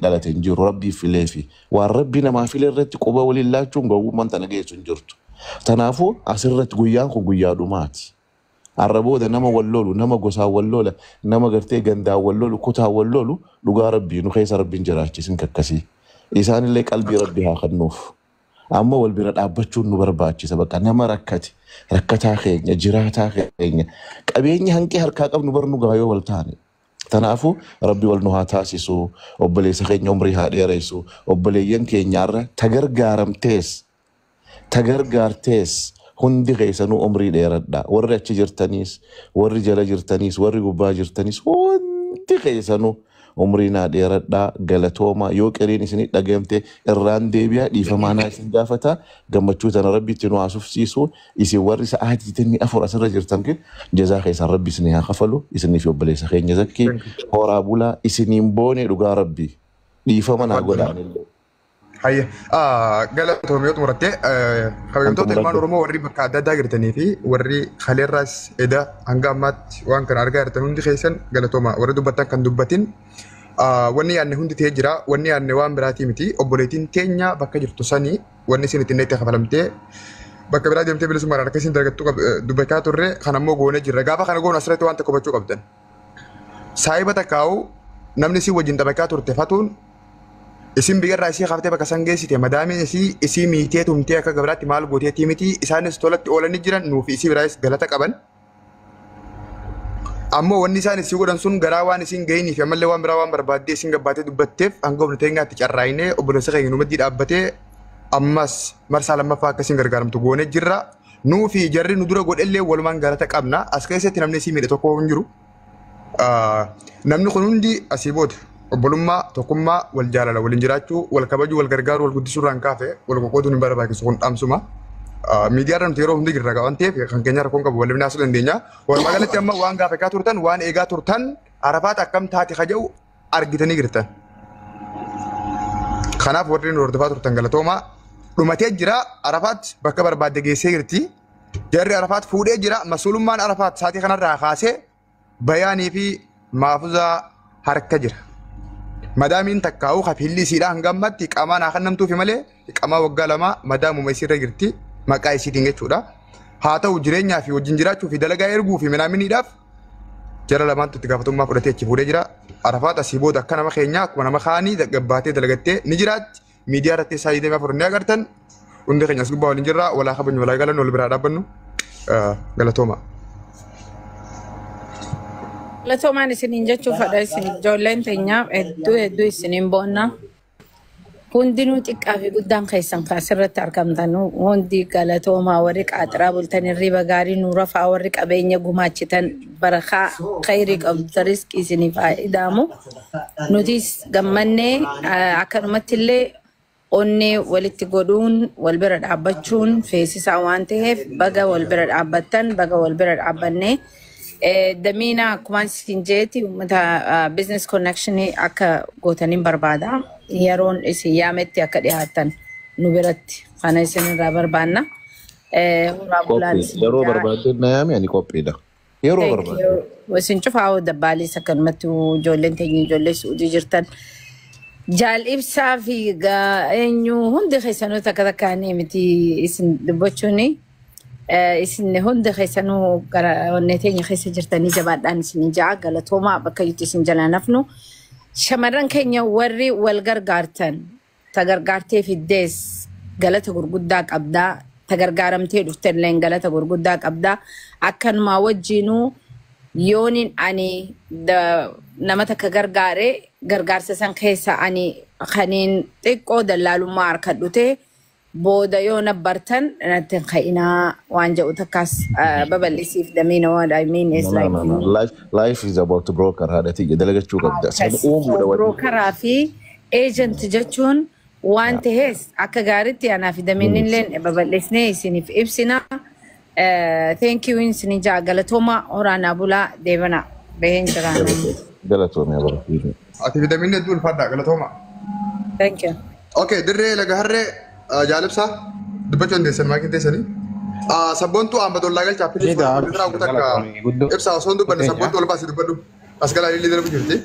Dhalate hin jiru, rabbii fileefi waan rabbi namaa file irratti quba waliin laachuun gowwummaan tana geessu hin jirtu. Tanaafuu asirratti guyyaan kun guyyaa dhumaati. Har'a booda nama wal lolu, nama gosaan wal lola, nama gartee gandaan wal lolu, kutaan wal lolu, dhugaa rabbii nu keessa rabbiin jiraachisin kakkasii. Isaanillee qalbii rabbii haa kennuuf. Amma wal bira dhaabbachuun nu barbaachisa. Bakka nama rakkate, rakkataa keenya, jiraataa keenya, qabeenya hanqee harkaa qabnu bar nu gaayoo wal taane. Tanaafuu rabbi wal nu haa taasisu, obboleessa keenya umrii haa dheeressu, obboleeyyan keenyaarra tagargaaramtees tagargaartees hundi keessanuu umrii dheeradha. Warri achi jirtaniis, warri jala jirtaniis, warri gubbaa jirtaniis, hundi keessanuu umrii naa dheeradha. Galatooma. Yoo qiriin isinii dhagamte irraan deebi'a, dhiifamaa naa isin gaafata. Gammachuu tana rabbi itti nu haasofsiisu. Isin warri sa'aatii 24 asirra jirtan kun jazaa keessan rabbi isinii haa kafalu. Isinii fi obboleessa keenya Zakkii horaa bulaa, isiniin boone, dhugaa rabbi. Dhiifama naa godhaanillee. Hayya, galatoomii yoo xumuratte, kabajamtoota ilmaan Oromoo warri bakka adda addaa jirtanii fi warri kaleerraas eda hanga ammaatti waan kana argaa jirtan, hundi keessan galatooma. Warri dubbattan kan dubbatin, wanni yaadne hundi ta'ee jira. Wanni yaadne waan biraatii miti. Obboleettiin teenya bakka jirtu sanii wanni isin ittiin itti kafalamtee bakka biraa deemtee bilisummaadhaan akka isin dargattu dubbachaa turre, kan ammoo goonee jirra. Gaafa kana goonu asirratti waan tokko hubachuu qabdan. Saayiba takkaa'u namni isin wajjin taphachaa turte fatuun isin biyyarraa isii kaftee bakka san geessite, madaamiin isii isii miitee tumtee akka gabraatti maal gooteetii miti. Isaanis tolatti oolanii jiran, nuufi isii biraayis galata qaban. Ammoo wanni isaan isii godhan sun garaa waan isin gahiniif ammallee waan biraa waan barbaaddee isin gabbaatee dubbatteef, hanga humna teenyaatti carraa'inee obboleessa keenya nu maddii dhaabbatee ammas marsaa lammaffaa akkasiin gargaaramtu goonee jirra. Nuufi jarri nu dura godhellee walumaan galata qabna. As keessatti namni isii miidhe tokko hin jiru. Namni kun hundi asii booda obbolummaa, tokkummaa, wal jaalala, waliin jiraachuu, wal kabajuu, wal gargaaruu, wal guddisuu irraan kaafe wal qoqqooduun hin barbaachisu, kun dhaamsuma. Miidiyaa irra nuti yeroo hundi jirra waan ta'eef kan keenya rakkoon qabu waliin haasuu dandeenya. Walumaa galatti amma waan gaafachaa turtan, waan eegaa turtan, Arafaat akkam taate kaja'u argitanii jirtan. Kanaaf warri nu hordofaa turtan galatoomaa. Dhumatee jira, Arafaat bakka barbaadde geessee jirti. Jarri Arafaat fuudhee jira. Masuulummaan Arafaat saatii kanarraa kaasee Bayaanii fi Maafuzaa harka jira. Madaamiin takkaa'uu kafiilli isiidhaa hanga ammatti iqaamaa naa kennamtuufi malee iqaamaa waggaa 2 madaamuma isiirra jirti maqaa isiitiin jechuudha. Haa ta'u, jireenyaa fi wajjin jiraachuu fi dalagaa erguu fi minaaminiidhaaf jara lamaantu itti gaafatamummaa fudhatee achi fuudhee jira. Arafaat asii booda akka nama keenyaa, akkuma nama kaanii gabbaatee dalagattee ni jiraatti. Miidiyaa irratti isaa 24 ni agartan. Hundi keenya as gubbaa waliin jirra. Walaa kabajnu, walaa galannu, wal biraa dhaabbannu. Galatooma. Galatoomaan isiniin jechuu fedha. Isin ijoolleen teenya hedduu hedduu isiniin boonna. Hundinuu xiqqaa fi guddaan keessan kan asirratti argamtan hundi galatoomaa. Warri qaaxiraa bultan hirriba gaarii nu rafaa, warri qabeenya gumaachitan barakaa khayrii qabdu riskii isiniif haa idaamu. Nutis gammannee, akkanumatti illee onnee walitti godhuun wal bira dhaabbachuun feesisaa waan ta'eef, baga wal bira dhaabbattan, baga wal bira dhaabbannee. Damiina, akkuma isin jeeti uummata business connection akka gootaniin barbaada. Yeroon isin yaametti akka dhiyaattan nu biratti kana isin irraa barbaanna. Horaa bulaan Qophii. isin Yeroo jaa. barbaadde na yaami, ani qophiidha. Yeroo Thank barbaadde. you. Isin cufaa dabbaalees akkanumatti ijoolleen teenya, ijoollee Suudii jirtan. Jaal Ibsaa fi eenyu, hundi keessanuu takka takkaan miti isin dubbachuuni. Isin hundi keessanuu gara onnee teenya keessa jirtanii, jabaadhaan isin ja'a, galatoomaa bakka itti isin jalaa nafnu. Shamarran keenya warri wal gargaartan, ta gargaartee fiddees galata gurguddaa qabdaa. Ta gargaaramtee dhuftellee galata gurguddaa qabdaa. Akkanumaa wajjinuu yoonin ani nama takka gargaare, gargaarsa san keessa ani kaniin xiqqoo dallaalummaa harkadhu ta'e, booda yoo nabbartan natti hin ka'inaa waan jedhu takkaas babal'isiif Damiina. What I mean is No, no, like no, no. Life is about broker, haadha tiyya dalagachuu qabda. San akkas uumuudha wanni. Brokeraa fi agent jechuun waan tahees akka gaariitti anaa fi Damiinillee babal'isnee isiniif ibsina. Thank you, isin jaa, galatooma, horaanaa bulaa, deebana baheen jiraana. Galatoomii abarsiisuu. Ati vitamiinni hedduu ulfaadha, galatooma. Thank you. Okay, dirree laga harree, jaalibsaa dubbachuu dandeessan maakiin teessanii. Sabboontuu Ahmad Ollaa galchaa Ni please. ta'a. Biraa takka Galatoomii guddoo. ibsaa osoo hin dubbanne Teenya. sabboontuu ol baasii dubbadhu. As galaa illee darbu jirti.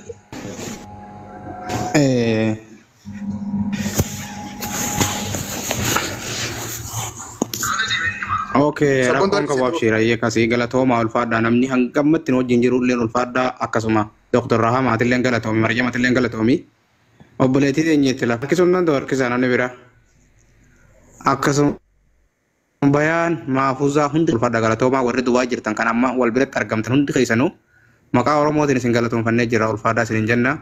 Okay, Sabboon rakkoon qabu abshiira kasii galatooma ulfaadhaa namni hangammatti nu wajjin jiru illeen ulfaadhaa akkasuma Dr. Rahamaatilleen galatoomi Maryamatilleen galatoomi obboleettii teenyeetti lafa harkisuun danda'u harkisaa namni biraa akkasuma bayaan maafuzaa hundi ulfaadhaa galatoomaa warri Dubaay jirtan kan amma wal biratti argamtan hundi keessanuu maqaa Oromootiin isin galatoomfannee jira ulfaadhaa isin jenna.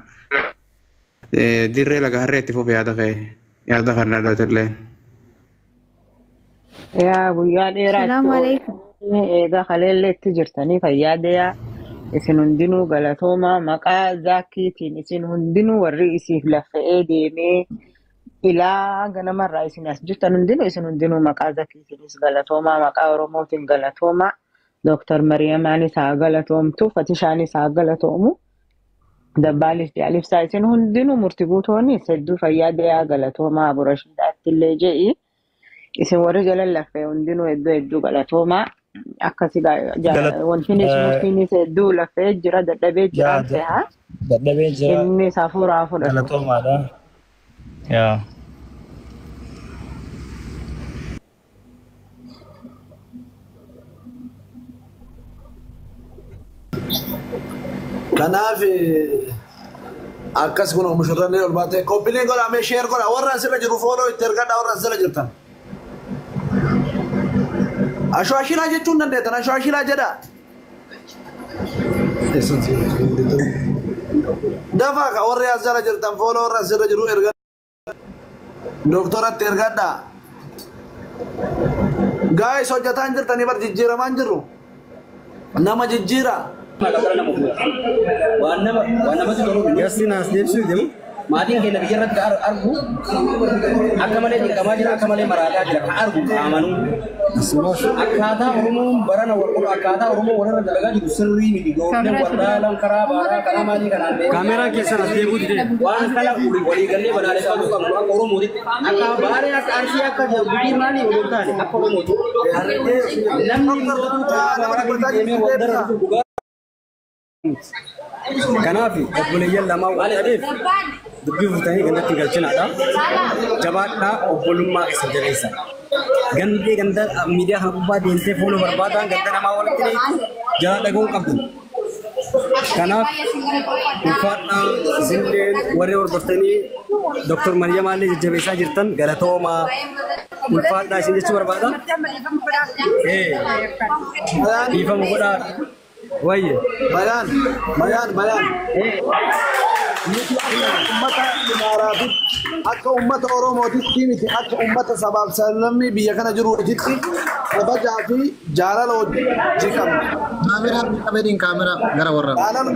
Dirree laga harree itti fufi yaada kee yaada kana dhalatillee. Yaa guyyaa dheeraa itti Salaamu alaikum. eegaa kaleellee itti jirtanii fayyaa deeyaa isin hundinuu galatoomaa maqaa zaakkiitiin isin hundinuu warri isiif laffa'ee deemee ilaa ganamarraa isin as jirtan hundinuu isin hundinuu maqaa zaakkiitiinis galatoomaa maqaa Oromootiin galatoomaa Dooktar Mariyamaanis haa galatoomtu Fatishaanis haa galatoomu Dabbaalis Jaalibsaa isin hundinuu murtii guutoonis hedduu fayyaa deeyaa galatoomaa Aburashiidhaatti illee je'i. Isin warri jala laffee hundinuu hedduu hedduu galatoomaa akkasi wantinis murtiinis hedduu laffee jira dadhabee Yaa jiraan seha dadhabee jira inni hafuuraa fudhatu. galatoomaadha. Yaa. Kanaaf akkas kun mushurranni ol baatee qophiileen godhamee sheer godha warra asirra jiru fooloo itti ergadha warra asirra jirtan. Ashoashilaa jechuun dandeettan ashoashilaa jedha. Dafaa ka warri asirra jirtan fooloo warra asirra jiru ergadha. Doktoratti ergadha. Gaa'is hojjetaan jirtanii bar jijjiiramaan jirru. Nama jijjiira. Waan nama waan namatti tolu Yasin as deebisuu deemu. maatiin keenya biyya irratti argu akka malee dirqamaa jira akka malee maraataa jira ka argu qaamanuu akkaataa Oromoon barana wal godhu akkaataa Oromoon walirra dalagaa jiru sirrii miti ijoolleen wallaalan karaa baaraa karaa maalii kanaan deemu. Kaameraan keessan as deebuu dide. Waan kana walii gallee balaaleffachuu qabnu akka Oromootitti akka Baalee akka Arsii akka Gujii maalii odoo hin taane akka Oromootitti namni mootuu karaa baaraa deemee wal dararu dhugaa. Kanaaf obboleeyyan lamaan wal dhabeef dubbii fuutanii gandatti galchinaadha. Jabaadhaa obbolummaa keessan jabeessa. Gandee ganda miidiyaa kana gubbaa deemtee fuula barbaadaan ganda namaa walitti dheeytu jala dhaguun qabdu. Kanaaf ulfaadhaa isinillee warri hordoftanii Dr. Maryamaallee jajjabeessaa jirtan galatoomaa ulfaadhaa isin jechuu barbaada. Dhiifama godhaa. Wayye. Bayaan, bayaan, bayaan. Nuti akka uummata Imaaraatitti, akka uummata Oromootitti miti, akka uummata sabaaf sablammii biyya kana jiruutitti kabajaa fi jaalala hojii qabna. Kaameraa qabediin kaameraa gara warraa. Jaalala